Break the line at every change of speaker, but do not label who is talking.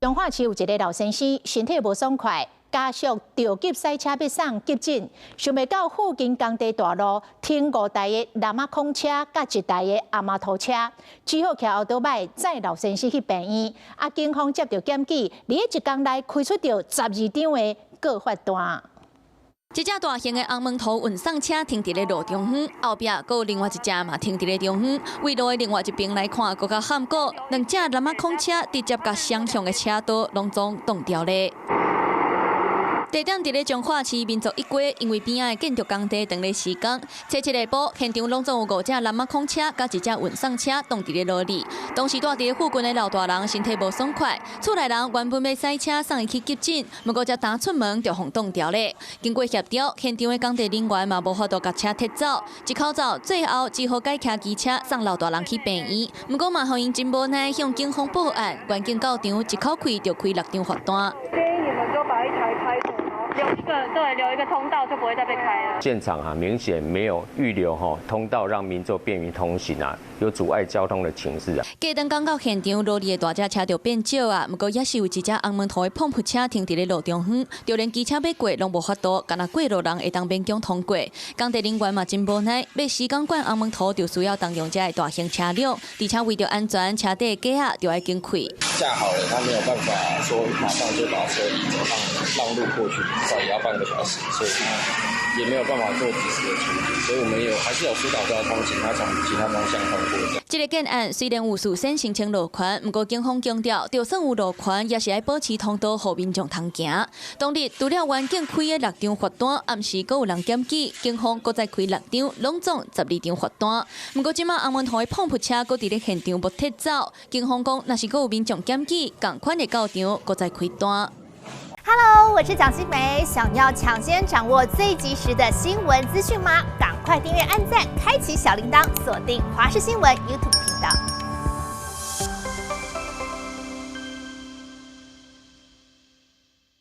彰化市有一个老先生身體無爽快，家屬著急駛車欲送急診，想袂到附近工地大路停五台的南亞孔車佮一台的阿瑪托車，只好騎歐多擺載老先生去病院。啊，警方接到檢舉，佇咧一工內開出著12張的告發單。
這隻大型的紅毛塗運送車停佇咧路中央，後壁閣有另外一隻嘛停佇咧中央。對路的另外一邊來看，閣較坎坷，兩隻南亞孔車直接共雙向的車道攏總擋牢咧。地點佇咧彰化市民族一街，因為邊仔的建築工地正咧施工，初七下晡現場攏總有五隻南亞孔車佮一隻運送車擋佇咧路裡。當時蹛佇咧附近的老大人身體無爽快，厝內人原本欲駛車送伊去急診，毋過才剛出門就予擋牢咧。經過協調，現場的工地人員嘛無法度共車撤走，一口走最後只好改騎機車送老大人去病院。毋過嘛，予𪜶真無奈向警方報案，員警到場一口氣就開六張罰單。
建議你們就把一台開走，留一個對，留一個通道就不會再被開了。
現場啊，明顯沒有預留吼通道，讓民眾便於通行啊，有阻礙交通的情勢啊。
過燈剛到現場，路裡的大隻車就變少啊，毋過猶是有一隻紅毛塗的膨噗車停佇咧路中央，就連機車欲過攏無法度，干焦過路人會當勉強通過。工地人員嘛真無奈，欲施工管紅毛塗就需要動用這个大型車輛，而且為著安全，車底的架仔就愛緊開。
架好了，他沒有辦法說馬上就把車移走，讓路過去，至少也要半個小時，所以他也沒有辦法做及時的處理，所以我們有還是有疏導交通，請他從其他方向通過。
這个建案雖然有事先申請路權，毋過警方強調，就算有路權，也是愛保持通道，予民眾通行。當日除了員警開的六張罰單，暗時閣有人檢舉，警方閣再開六張，攏總12張罰單。毋過這馬紅毛塗的膨噗車閣佇咧現場無撤走，警方講，若是閣有民眾檢舉，仝款的到場閣再開單。
Hello，我是蔣新梅，想要搶先掌握最及時的新聞資訊嗎？趕快訂閱、按讚、開啟小鈴鐺，鎖定華視新聞 YouTube 頻道。